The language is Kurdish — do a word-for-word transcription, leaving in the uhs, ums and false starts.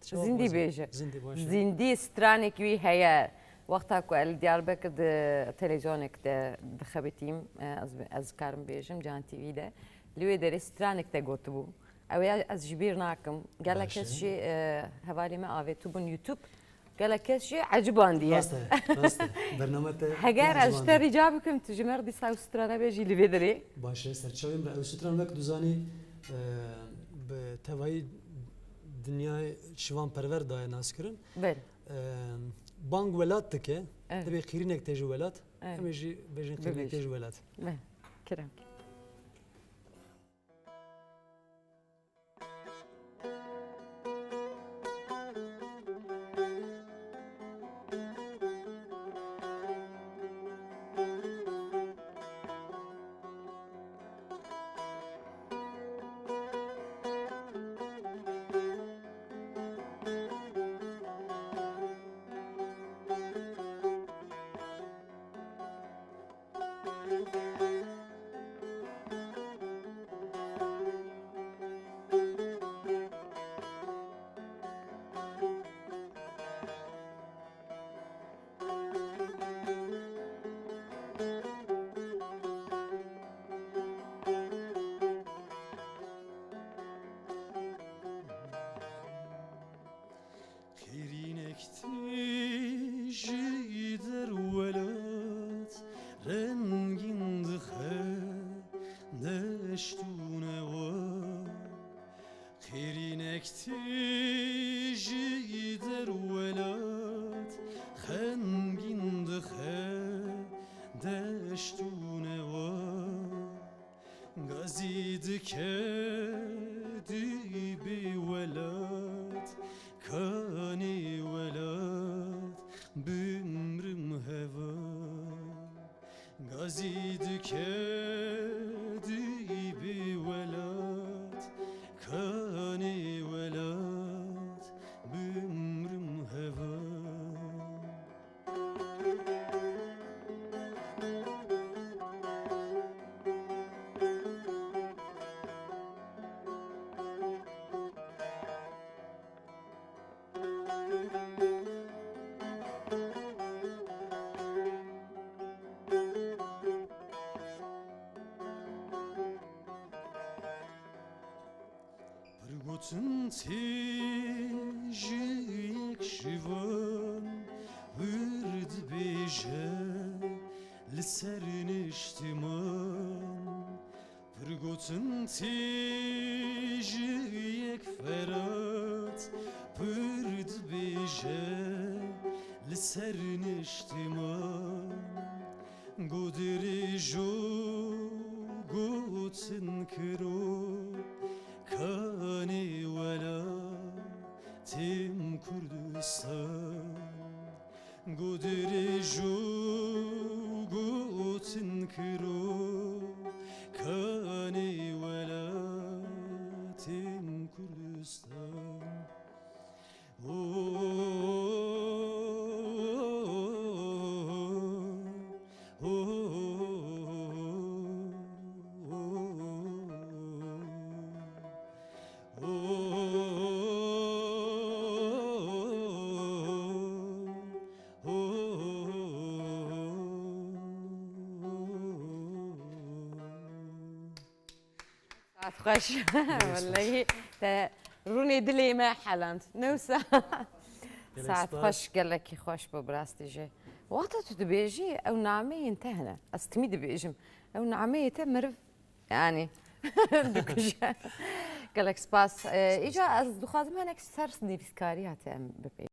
Zindî bêje. Zindî, baş e. Zindî stranek wî heye. Wexta ku ez li Diyarbekir di televîzyonek de dixebitîm, e, ez, ez karim bêjim, Cihan T V de. Li wê derê stranek te gotibû. Ew ya ez ji bîr nakim. Gelek kes jî, e, hevalê me avêtibûn YouTube. Gelek kes jî ecibandiye. Rast e, rast e. Bername te Heger ez ji te rica bikim, tu ji me re dîsa ew strane bêjî li vê derê. Baş e, serçavê min re ew stran wek tu zanî, e, bi tevayî dinyayê şivan perwer daye naskirin. Belê. E, bang welat dike, Evet. Divê qîrînek tê ji welat, Evet. Em ê jî bêjin qîrînek tê ji welat. Belê. Kerem. Xêrînek tê ji derwelat rengîn dixe deşt û newa. Xêrînek tê ji derwelat xengîn dixe deşt û newa. Gazî dike dî bê welat, kanê welat, bimrim heva. Gazî dike dî bê welat, kanê welat, bimrim heva. Pir gotin tê ji yek ji van wir dibêje li ser niştiman. Pir gotin tê ji yek Ferat pir dibêje li ser niştiman. Go dirêj û gotin kiro, kanê welatêm Kurdistan. Go dirêj û gotin kiro, kanê welatêm Kurdistan. Saet xweş. Wellehî te rûnê dilê me heland. Ne wisa? Gelek Saet spas. Xweş, gelekî xweş bû bi rastî jî. Wexta tu dibêjî ew nameyên te hene. Ez timî dibêjim. Ew nameyê te meriv, yanî, dikuje. Gelek spas. Ee, îca ez dixwazim hinek ser nivîskariya te em bipê.